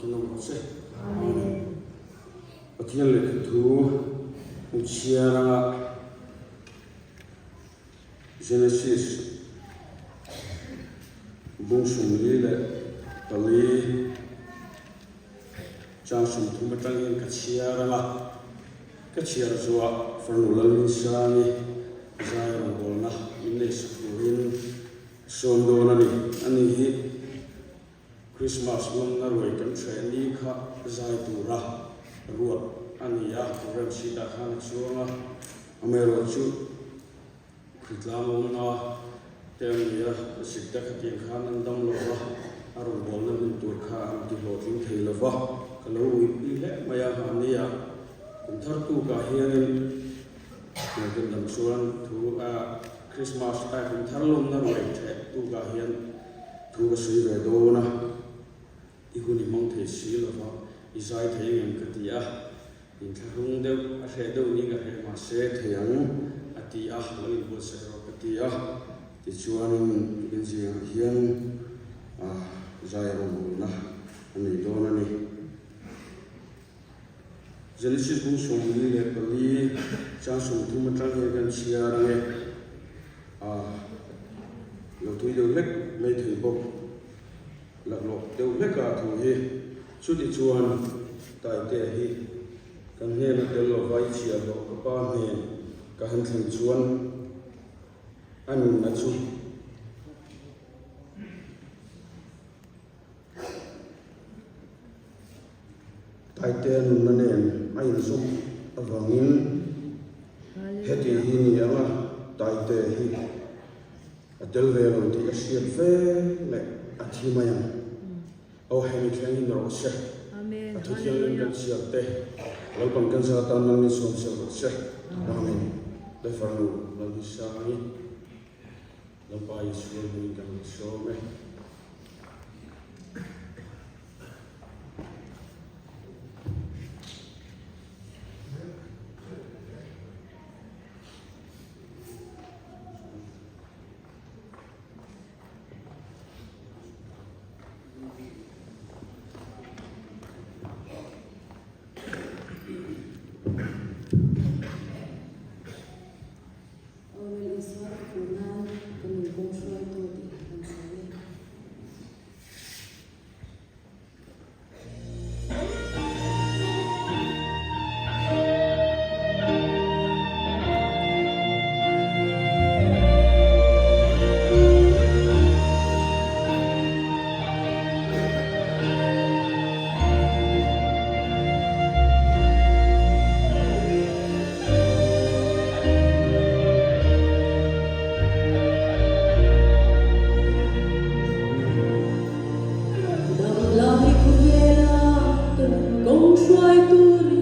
fakin awm rawh se. Amen. Pathian lehkha thu kan chhiar anga Genesis bung 44 leh chang 30 atang hian ka chhiar anga ka chhiar zuah farnu Lalhminsangi zai rawngbawlna min neih sak turin sawm dawn a ni. Ani hi Christmas lawmna ruai kan hreh ni kha zai tura ruat a ni a, program sheet ah khan a chuang a, amaherawh chu Khritlang awmna te an ni a, a sik te khatiang khan an dam lo va, a rawn bawlna hun tur kha an ti hlawhtling thei lo va, ka lo uipui hle mai a, mahni ah kum thar tukah hianin Hmeichhe dang chuan thu a Christmas a kum thar lawmna ruai theh tukah hian thu ka sawi ve dawn a, i hun i hmang thei si lova i zai thei ngem ka ti a, inthlahrung deuh a hreh deuh ning a hreh mahse thei ang a ti a, lo inbuatsaih rawh ka ti a, tichuanin tukin zingah hian zai rawngbawlna a nei dawn a ni. Genesis bung 44 chang 30 atang hian kan chhiar ang e. Ah, lo tui deuh hlek mai thei bawk. Laklawh deuh hlek a thu hi. Chuti chuan Taitea hi kan hnena tel lo vai chhiar loh ka pa hnen ka han thlen chuan a nunna chu. Taitea nunna nen a inzawm avangin heti hi ni anga Taitea hi a tel ve lo tih a hriat ve leh a thi mai ang. Aw hemi thleng hi ni rawh se. A thu thianghlim kan chhiar te Lalpan kan zar atan nang min sawm sel rawh se. Amen. Lefarnu Lalhmisangi. Lalpa Isua hmingin kan rawn sawm e. Orwell Isua ka hmuh nan ka nun kawng hruaitu tih hla kan sawi e. Damlai khawvela ka nun kawng hruai turin.